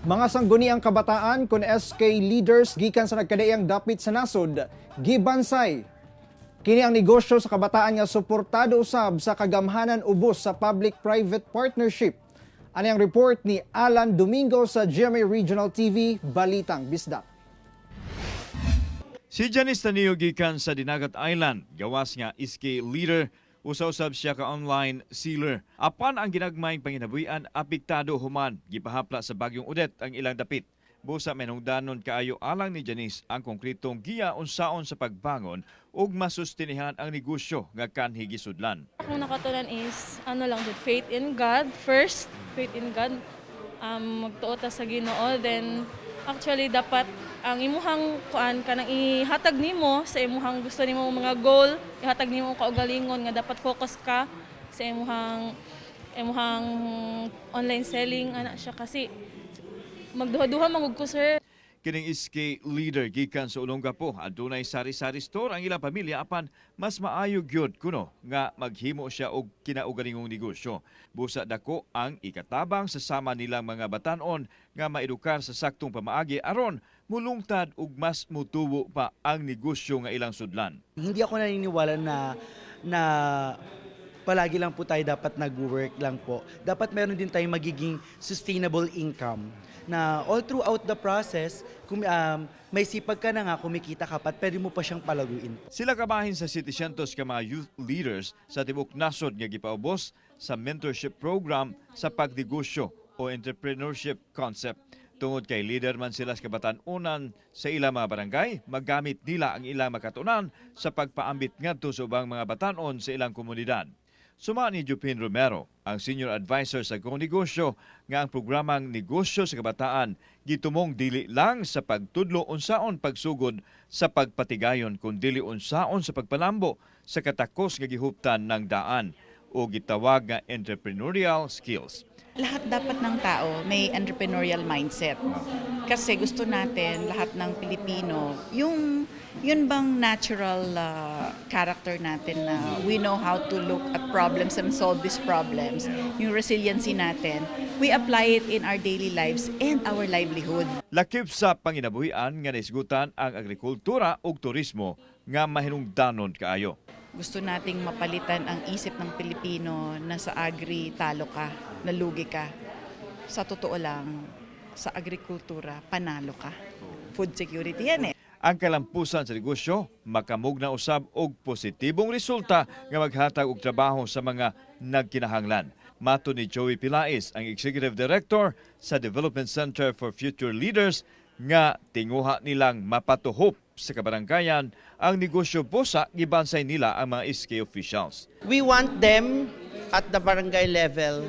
Mga sangguniang kabataan kon SK leaders gikan sa nagkadaiyang dapit sa nasod gibansay. Kini ang negosyo sa kabataan nga suportado usab sa kagamhanan ubos sa public-private partnership. Ani ang report ni Alan Domingo sa GMA Regional TV, Balitang Bisdak. Si Janice Tanio gikan sa Dinagat Island, gawas nga SK leader, usa-usab siya ka online seller. Apan ang ginagmayng panginabuhian apektado human gipahapla sa bagyong Odette ang ilang dapit. Busa mahinungdanon kaayo alang ni Janice ang konkretong giya unsaon sa pagbangon ug masustinihan ang negosyo nga kanhi gisudlan. Akong nakatunan is, ano lang jud, faith in God first, faith in God. Magtuo ta sa Ginoo. Then actually dapat ang imuhang kuan kanang ihatag nimo sa imuhang gusto nimo mga goal, ihatag nimo kaugalingon nga dapat focus ka sa imuhang online selling ana siya kasi magduha-duha man gud ko, sir. Kining SK leader gikan sa Olongapo, adunay sari-sari store ang ilang pamilya apan mas maayo gyud kuno nga maghimo siya og kinaugalingong negosyo. Busa dako ang ikatabang sa sama nilang mga batanon nga maedukar sa saktong pamaagi aron mulungtad ug mas mutubo pa ang negosyo nga ilang sudlan. Hindi ako naniniwala na na palagi lang po tayo dapat nag-work lang po. Dapat meron din tayong magiging sustainable income na all throughout the process, kung may sipag ka na nga, kumikita ka pa, at pwede mo pa siyang palaguin. Sila kabahin sa 700 ka mga youth leaders sa tibok nasod nga gipaubos sa mentorship program sa pagnegosyo o entrepreneurship concept. Tungod kay leader man sila sa kabatan-unan sa ilang mga barangay, magamit nila ang ilang makatunan sa pagpaambit ngadto sa ubang mga batanon sa ilang komunidad. Suma ni Jupin Romero, ang senior advisor sa Go Negosyo, nga ang programang Negosyo sa Kabataan gitumong dili lang sa pagtudlo unsaon pagsugod sa pagpatigayon kun dili unsaon sa pagpalambo sa katakos nga gihuptan ng daan o gitawag nga entrepreneurial skills. Lahat dapat ng tao may entrepreneurial mindset. Kasi gusto natin, lahat ng Pilipino, yung yun bang natural character natin na we know how to look at problems and solve these problems, yung resiliency natin, we apply it in our daily lives and our livelihood. Lakip sa panginabuhian nga naisgutan ang agrikultura ug turismo nga mahinungdanon kaayo. Gusto nating mapalitan ang isip ng Pilipino na sa agri talo ka, nalugi ka. Sa totoo lang, sa agrikultura, panalo ka. Food security yan eh. Ang kalampusan sa negosyo makamugna usab og positibong resulta nga maghatag og trabaho sa mga nagkinahanglan. Mato ni Joey Pilais, ang Executive Director sa Development Center for Future Leaders, nga tinguha nilang mapatuhop sa kabaranggayan ang negosyo busa gibansay nila ang mga SK officials. We want them at the barangay level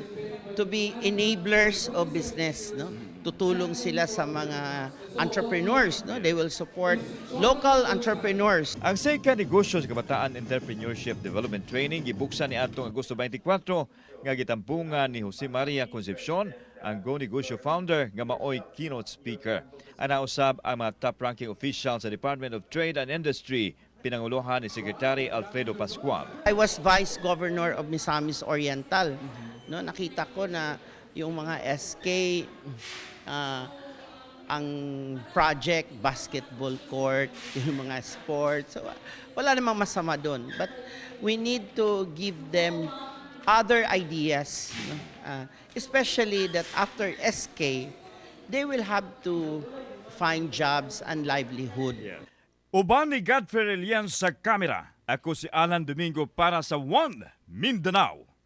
to be enablers of business, no? Tutulong sila sa mga entrepreneurs, no? They will support local entrepreneurs. Ang Seika Negosyo sa Kabataan Entrepreneurship Development Training gibuksan ni atong Agosto 24 nga gitampungan ni Jose Maria Concepcion, ang Go Negosyo founder nga maoy keynote speaker. Ana usab ang mga top-ranking officials sa Department of Trade and Industry, pinanguluhan ni Secretary Alfredo Pascual. I was vice governor of Misamis Oriental. No, nakita ko na yung mga SK, ang project basketball court, yung mga sports. So, wala namang masama doon. But we need to give them other ideas, no? Especially that after SK, they will have to find jobs and livelihood. Uban ni Godfrey Relian sa kamera. Ako si Alan Domingo para sa One Mindanao.